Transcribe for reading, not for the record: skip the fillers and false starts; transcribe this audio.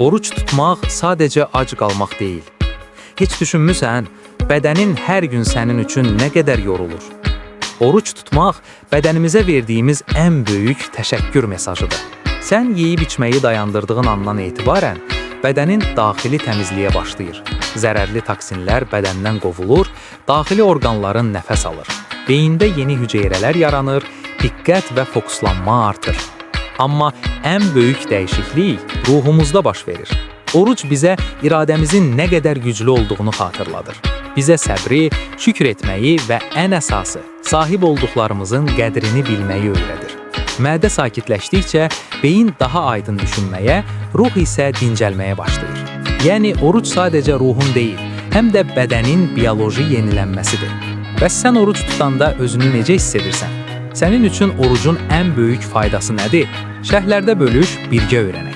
Oruc tutmaq sadəcə ac qalmaq deyil. Heç düşünmüsən, bədənin hər gün sənin üçün nə qədər yorulur? Oruc tutmaq bədənimizə verdiyimiz ən böyük təşəkkür mesajıdır. Sən yeyib içməyi dayandırdığın andan etibarən bədənin daxili təmizliyə başlayır. Zərərli toksinlər bədəndən qovulur, daxili orqanların nəfəs alır. Beyində yeni hüceyrələr yaranır, diqqət və fokuslanma artır. Amma ən böyük dəyişiklik ruhumuzda baş verir. Oruc bizə iradəmizin nə qədər güclü olduğunu xatırladır. Bizə səbri, şükr etməyi və ən əsası sahib olduqlarımızın qədrini bilməyi öyrədir. Mədə sakitləşdikcə beyin daha aydın düşünməyə, ruh isə dincəlməyə başlayır. Yəni oruc sadəcə ruhun deyil, həm də bədənin bioloji yenilənməsidir. Bəs sən oruc tutanda özünü necə hiss edirsən? Sənin üçün orucun ən böyük faydası nədir? Şərhlərdə bölüş, birgə öyrənək.